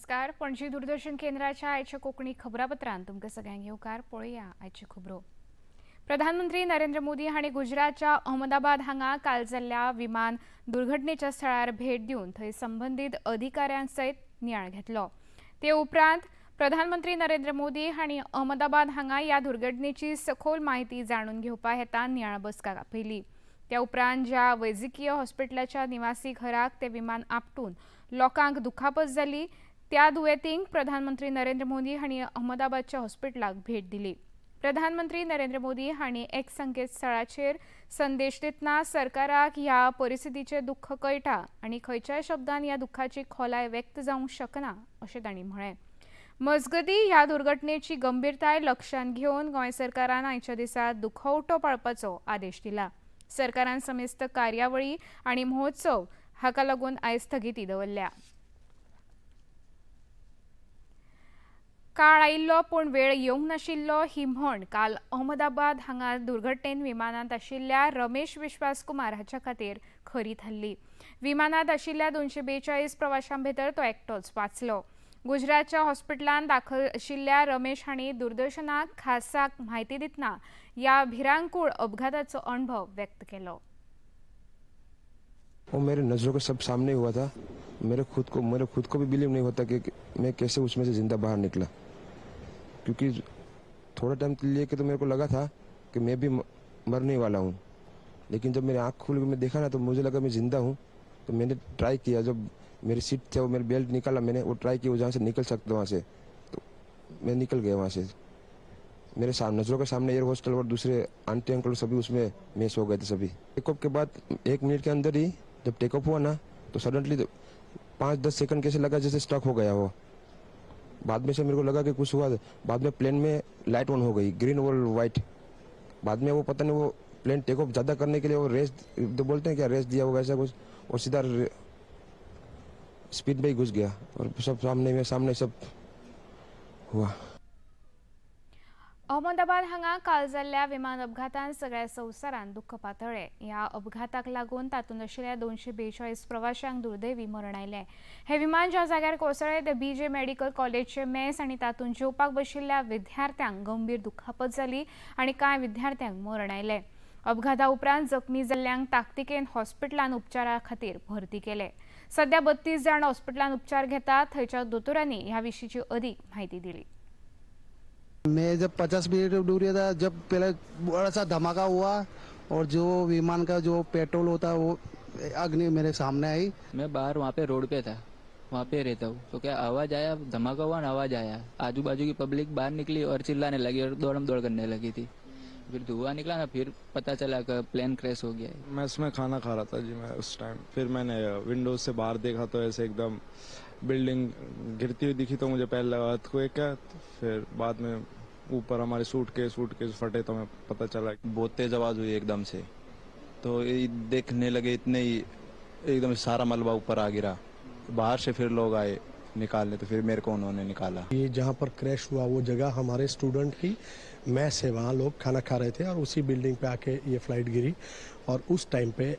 नमस्कार, पणजी दूरदर्शन केंद्राच्या आयच्या कोंकणी खबरापत्रांत तुमकां सगळ्यांक येवकार. पळोवया आयच्यो खबरो. प्रधानमंत्री नरेंद्र मोदी हांणी गुजरातच्या अहमदाबाद हांगा काल जाल्ल्या विमान दुर्घटनेच्या स्थळार भेट दिवन थंय संबंदीत अधिकाऱ्यां सयत नियाळ घेतलो. ते उपरांत प्रधानमंत्री नरेंद्र मोदी हांणी अहमदाबाद हांगा ह्या दुर्घटनेची सखोल म्हायती जाणून घेवपा हेतान नियाळ बसका आपयली. त्या उपरांत ज्या वैजकीय हॉस्पिटलाच्या निवासी घराक ते विमान आपटून लोकांक दुखापत जाली त्या दुयेंतींक प्रधानमंत्री नरेंद्र मोदी हांणी अहमदाबादच्या हॉस्पिटलाक भेट दिली. प्रधानमंत्री नरेंद्र मोदी हांणी एक संकेतस्थळाचेर संदेश दितना सरकाराक ह्या परिस्थितीचें दुख्ख कळटा आनी खंयच्याय शब्दान ह्या दुख्खाची खोलाय व्यक्त जावंक शकना अशें तांणी म्हळें. मजगतीं ह्या दुर्घटनेची गंभीरताय लक्षांत घेवन गोंय सरकारान आयच्या दिसा दुखवटो पाळपाचो आदेश दिला. सरकारान समेस्त कार्यावळी आनी महोत्सव हाका लागून आयज स्थगिती दवरल्या. काळ आयिल्लो पूण वेळ येवंक नाशिल्लो ही म्हण काल अहमदाबाद हांगा दुर्घटनेन विमानांत आशिल्ल्या रमेश विश्वास कुमार हाच्या खातीर खरी थारली. विमानांत आशिल्ल्या 242 प्रवाशां भितर तो एकटोच वाचलो. गुजरातच्या हॉस्पिटलांत दाखल आशिल्ल्या रमेश हांणी दूरदर्शनाक खासा म्हायती दितना ह्या भिरांकूळ अपघाताचो अणभव व्यक्त केलो. वो मेरे नज़रों के सब सामने हुआ था. मेरे खुद को भी बिलीव नहीं होता कि मैं कैसे उसमें से जिंदा बाहर निकला, क्योंकि थोड़ा टाइम लेके तो मेरे को लगा था कि मैं भी मरने वाला हूँ, लेकिन जब मेरी आँख खुल के मैं देखा ना तो मुझे लगा मैं जिंदा हूँ. तो मैंने ट्राई किया, जब मेरी सीट थे वो मेरे बेल्ट निकाला मैंने, वो ट्राई किया जहाँ से निकल सकता वहाँ से, तो मैं निकल गया वहाँ से. मेरे सामने नज़रों के सामने एयर हॉस्टल और दूसरे आंटी अंकल सभी उसमें मिस हो गए थे सभी. टेक ऑफ के बाद 1 मिनट के अंदर ही जब टेक ऑफ हुआ ना तो सडनली 5-10 सेकंड कैसे लगा जैसे स्टक हो गया वो. बाद में से मेरे को लगा कि कुछ हुआ. बाद में प्लेन में लाइट ऑन हो गई, ग्रीन और वाइट. बाद में वो पता नहीं वो प्लेन टेक ऑफ ज़्यादा करने के लिए वो रेस तो बोलते हैं क्या, रेस दिया होगा ऐसा कुछ, और सीधा स्पीड में ही घुस गया और सब सामने में सामने सब हुआ. अहमदाबाद हांगा काल जाल्ल्या विमान अपघातान सगळ्या संवसारान दुख्ख पातळ्ळें. ह्या अपघाताक लागून तातूंत आशिल्ल्या 242 प्रवाशांक दुर्दैवी मरण आयलें. हें विमान ज्या जाग्यार कोसळ्ळें ते बीजे मेडिकल कॉलेजचे मेस आनी तातूंत जेवपाक बशिल्ल्या विद्यार्थ्यांक गंभीर दुखापत जाली आनी कांय विद्यार्थ्यांक मरण आयलें. अपघाता उपरांत जखमी जाल्ल्यांक ताकतिकेन हॉस्पिटलांत उपचारा खातीर भरती केले. सध्या 32 जाण हॉस्पिटलांत उपचार घेतात. थंयच्या दोतोरांनी ह्या विशींची अदीक म्हायती दिली. मैं जब 50 मीटर दूर था, जब पहले बड़ा सा धमाका हुआ और जो विमान का जो पेट्रोल होता है वो अग्नि मेरे सामने आई. मैं बाहर वहाँ पे रोड पे था, वहाँ पे रहता हूँ, तो क्या आवाज़ आया, धमाका हुआ ना आवाज़ आया, आजू बाजू की पब्लिक बाहर निकली और चिल्लाने लगी और दौड़म दौड़ करने लगी थी. फिर धुआं निकला ना, फिर पता चला कि प्लेन क्रैश हो गया है. मैं इसमें खाना खा रहा था जी मैं उस टाइम. फिर मैंने विंडोज से बाहर देखा तो ऐसे एकदम बिल्डिंग गिरती हुई दिखी, तो मुझे पहले लगा अर्थक्वेक है. तो फिर बाद में ऊपर हमारे सूटकेस फटे तो हमें पता चला. बहुत तेज आवाज़ हुई एकदम से, तो देखने लगे इतने ही एकदम सारा मलबा ऊपर आ गिरा. बाहर से फिर लोग आए निकालने, तो फिर मेरे को उन्होंने निकाला. ये जहाँ पर क्रैश हुआ वो जगह हमारे स्टूडेंट की मैस है, वहाँ लोग खाना खा रहे थे और उसी बिल्डिंग पे आके ये फ्लाइट गिरी और उस टाइम पे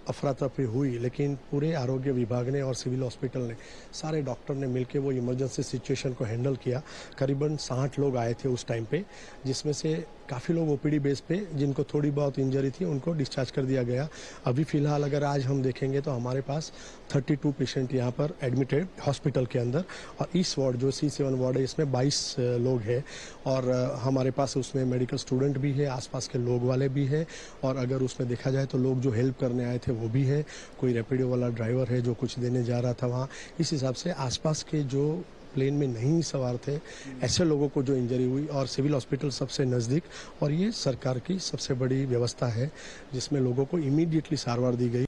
अफरा तफरी हुई, लेकिन पूरे आरोग्य विभाग ने और सिविल हॉस्पिटल ने सारे डॉक्टर ने मिलके वो इमरजेंसी सिचुएशन को हैंडल किया. करीबन 60 लोग आए थे उस टाइम पे, जिसमें से काफ़ी लोग ओपीडी बेस पे जिनको थोड़ी बहुत इंजरी थी उनको डिस्चार्ज कर दिया गया. अभी फ़िलहाल अगर आज हम देखेंगे तो हमारे पास 32 पेशेंट यहाँ पर एडमिटेड हॉस्पिटल के अंदर, और इस वार्ड जो C7 ward है इसमें 22 लोग हैं और हमारे पास उसमें मेडिकल स्टूडेंट भी है, आसपास के लोग वाले भी है, और अगर उसमें देखा जाए तो लोग जो हेल्प करने आए थे वो भी है, कोई रैपिडो वाला ड्राइवर है जो कुछ देने जा रहा था वहाँ. इस हिसाब से आसपास के जो प्लेन में नहीं सवार थे ऐसे लोगों को जो इंजरी हुई, और सिविल हॉस्पिटल सबसे नज़दीक, और ये सरकार की सबसे बड़ी व्यवस्था है जिसमें लोगों को इमीडिएटली सारवार दी गई.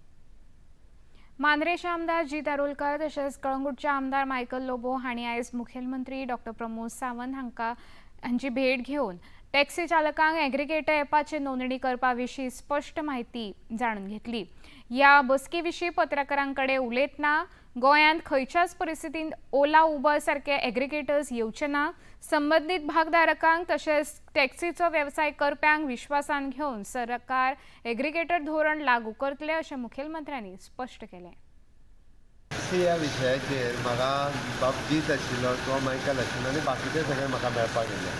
मांद्रेचे आमदार जीत आरोलकर तशेंच कळंगूटचे आमदार मायकल लोबो हांणी आयज मुखेलमंत्री डॉक्टर प्रमोद सावंत हांची भेट घेवन टॅक्सी चालकांक एग्रीगेटर ॲपाची नोंदणी करपा विशीं स्पश्ट म्हायती जाणून घेतली. ह्या बसके विशीं पत्रकारां कडेन उलयतना गोंयांत खंयच्याच परिस्थितींत ओला उबर सारके एग्रीगेटर्स येवचे ना, संबंदीत भागधारकांक तशेंच टॅक्सीचो वेवसाय करप्यांक विश्वासान घेवन सरकार एग्रीगेटर धोरण लागू करतले अशें मुखेलमंत्र्यांनी स्पश्ट केलें. टॅक्सी ह्या विशयाचेर म्हाका बाब जीत आशिल्लो तो मायकल आशिल्लो आनी बाकीचे सगळे म्हाका मेळपाक गेले.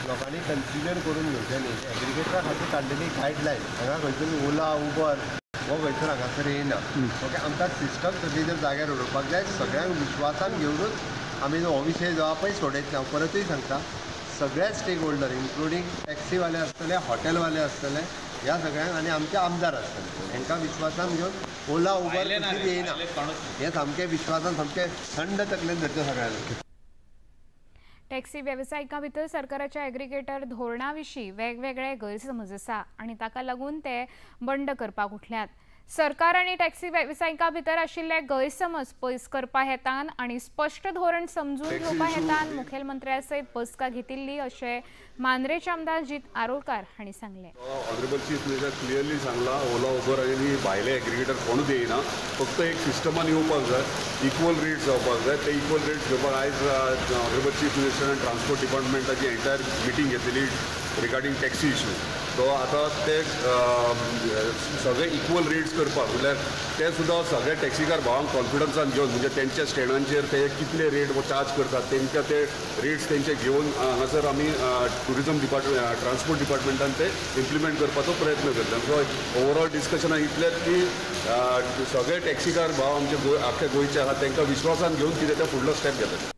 लोकांनी कन्फ्युजन करून घेवचें न्ही. एग्रिगेटरा खातीर काडलेली गायडलायन हांगा खंयसून ओला उबर हो खंयसर हांगासर येयना. ओके, आमकां सिस्टम सगळी जर जाग्यार उडोवपाक जाय, सगळ्यांक विश्वासान घेवनूच आमी हो विशय जो आहा पळय सोडयत ना. हांव परतूय सांगता, सगळ्या स्टेक होल्डर इन्क्लुडींग टॅक्सीवाले आसतले, हॉटेलवाले आसतले, ह्या सगळ्यांक आनी आमचे आमदार आसतले, हांकां विश्वासान घेवन ओला उबर कशीच येयना हें सामकें विश्वासान सामकें थंड तकलेन धरचें सगळ्यांनी. टॅक्सी वेवसायिकां भितर सरकाराच्या एग्रिगेटर धोरणा विशीं वेगवेगळे गैरसमज आसा आनी ताका लागून ते बंड करपाक उठल्यात. सरकार आनी टॅक्सी वेवसायिकां भितर आशिल्ले गैरसमज पयस करपा हेतान आनी स्पश्ट धोरण समजून घेवपा हेतान मुखेलमंत्र्या सयत बसका घेतिल्ली अशें मांद्रेचे आमदार जीत आरोलकार हांणी सांगलें. ऑनरेबल चीफ मिनिस्टर क्लियरली सांगला, ओला उबर आनी भायले एग्रिगेटर कोणूच येयना, फक्त एक सिस्टमान येवपाक जाय, इक्वल रेट्स जावपाक जाय. ते इक्वल रेट्स घेवपाक आयज ऑनरेबल चीफ मिनिस्टर आनी ट्रान्सपोर्ट डिपार्टमेंटाची एंटायर मिटींग घेतलेली रिगार्डींग टॅक्सी इशू. तो आतां ते सगळे इक्वल रेट्स करपाक म्हणल्यार ते सुद्दां सगळे टॅक्सीकार भावांक कॉन्फिडन्सान घेवन म्हणजे तेंच्या स्टँडांचेर ते कितले रेट चार्ज करतात तेंच्या ते रेट्स तेंचे घेवन हांगासर आमी टुरिजम डिपार्टमेंट ट्रान्सपोर्ट डिपार्टमेंटान ते इम्प्लिमेंट करपाचो प्रयत्न करता. सो ओवरऑल डिस्कशनां इतलेंच की सगळे टॅक्सीकार भाव आमचे आख्खे गोंयचे आहा तांकां विश्वासान घेवन कितें ते फुडलो स्टेप घेतले.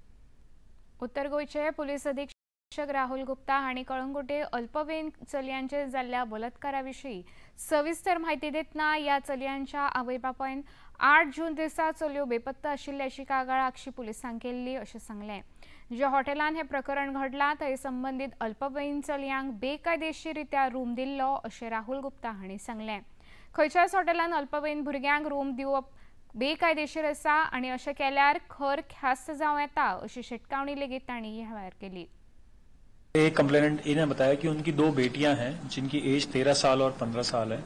उत्तर गोंयचे पुलीस अधीक्षक राहुल गुप्ता हांणी कळंगुटे अल्पवयीन चलयांचेर जाल्ल्या बलात्कारा विशीं सविस्तर म्हायती दितना ह्या चलयांच्या आवय बापायन 8 जून दिसा चलयो बेपत्ता आशिल्ल्याची कागाळ आगशी पुलिसांक केल्ली अशें सांगलें. ज्या हॉटेलान हें प्रकरण घडलां थंय संबंदीत अल्पवयीन चलयांक बेकायदेशीर रित्या रूम दिल्लो अशें राहुल गुप्ता हांणी सांगलें. खंयच्याच हॉटेलान अल्पवयीन भुरग्यांक रूम दिवप बेकायदेशीर आसा आनी अशें केल्यार खर ख्यास्त जावं येता अशी शिटकावणी लेगीत तांणी ह्या वेळार केली. एक कंप्लेनेंट ने बताया कि उनकी 2 बेटियां हैं जिनकी एज 13 साल और 15 साल है,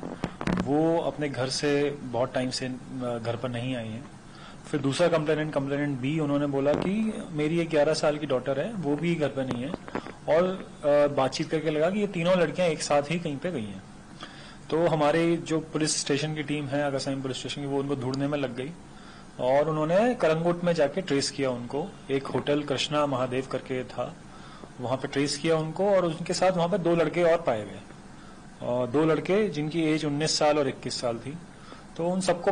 वो अपने घर से बहुत टाइम से घर पर नहीं आई हैं. फिर दूसरा कंप्लेनेंट कंप्लेनेंट बी, उन्होंने बोला कि मेरी एक 11 साल की डॉटर है, वो भी घर पर नहीं है, और बातचीत करके लगा कि ये तीनों लड़कियां एक साथ ही कहीं पे गई हैं. तो हमारे जो पुलिस स्टेशन की टीम है आगासाहिम पुलिस स्टेशन की, वो उनको ढूंढने में लग गई और उन्होंने करंगुट में जाके ट्रेस किया उनको. एक होटल कृष्णा महादेव करके था, वहां पे ट्रेस किया उनको और उनके साथ वहां पे 2 लड़के और पाए गए, और 2 लड़के जिनकी एज 19 साल और 21 साल थी. तो उन सबको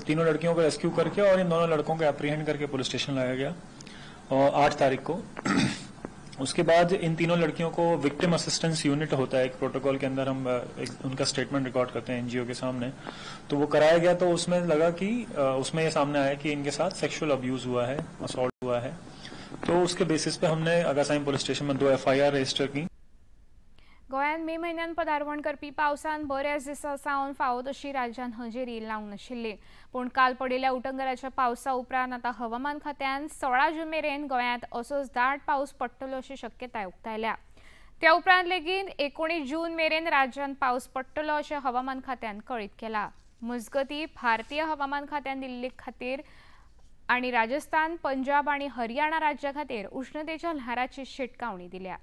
तीनों लड़कियों को रेस्क्यू करके और इन दोनों लड़कों को एप्रीहेंड करके पुलिस स्टेशन लाया गया और 8 तारीख को. उसके बाद इन तीनों लड़कियों को विक्टिम असिस्टेंस यूनिट होता है एक प्रोटोकॉल के अंदर, हम उनका स्टेटमेंट रिकॉर्ड करते हैं एनजीओ के सामने, तो वो कराया गया. तो उसमें लगा कि उसमें ये सामने आया कि इनके साथ सेक्सुअल अब्यूज हुआ है, असॉल्ट हुआ है. तो उसके बेसिस पे हमने आगासाहिम पुलिस स्टेशन में 2 एफआईआर रजिस्टर की. गोंयांत मे म्हयन्यान पदार्पण करपी पावसान बऱ्याच दिसां सावन फावो तशी राज्यांत हजेरी लावंक नाशिल्ली. पूण काल पडिल्ल्या उटंगराच्या पावसा उपरांत आतां हवामान खात्यान 16 जून मेरेन गोंयांत असोच दाट पावस पडटलो अशी शक्यताय उक्तायल्या. त्या उपरांत लेगीत 19 जून मेरेन राज्यांत पावस पडटलो अशें हवामान खात्यान कळीत केलां. मजगतीं भारतीय हवामान खात्यान दिल्ली खातीर आनी राजस्थान, पंजाब आनी हरियाणा राज्या खातीर उष्णतेच्या ल्हाराची शिटकावणी दिल्या.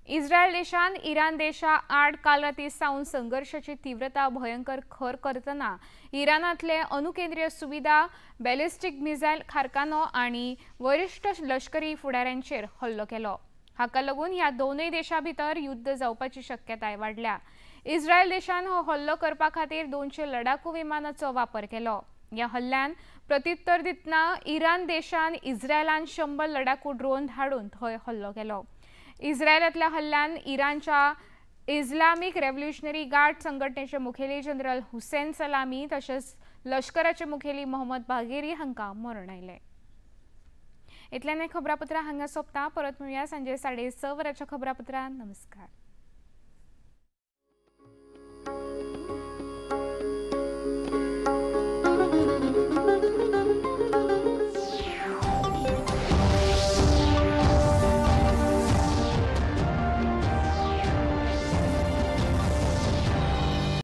इस्रायल देशान इराण देशा आड काल राती सावन संघर्षाची तीव्रता भयंकर खर करतना इराणांतले अणुकेंद्रीय सुविधा, बॅलिस्टीक मिसायल कारखानो आनी वरिश्ठ लष्करी फुडाऱ्यांचेर हल्लो केलो. हाका लागून ह्या दोनूय देशां भितर युद्ध जावपाची शक्यताय वाडल्या. इस्रायल देशान हो हल्लो करपा खातीर 200 लडाकू विमानाचो वापर केलो. ह्या हल्ल्यान प्रत्युत्तर दितना इराण देशान इस्रायलान 100 लडाकू ड्रोन धाडून थंय हल्लो केलो. इस्रायलांतल्या हल्ल्यान इराणच्या इस्लामिक रेव्होल्युशनरी गार्ड संघटनेचे मुखेली जनरल हुसेन सलामी तशेंच लष्कराचे मुखेली मोहम्मद बागेरी हांकां मरण आयलें. इतल्यान खबरापत्रां हांगा सोंपता. परत मेळुया सांजे 6:30 वरांच्या खबरापत्रां. नमस्कार.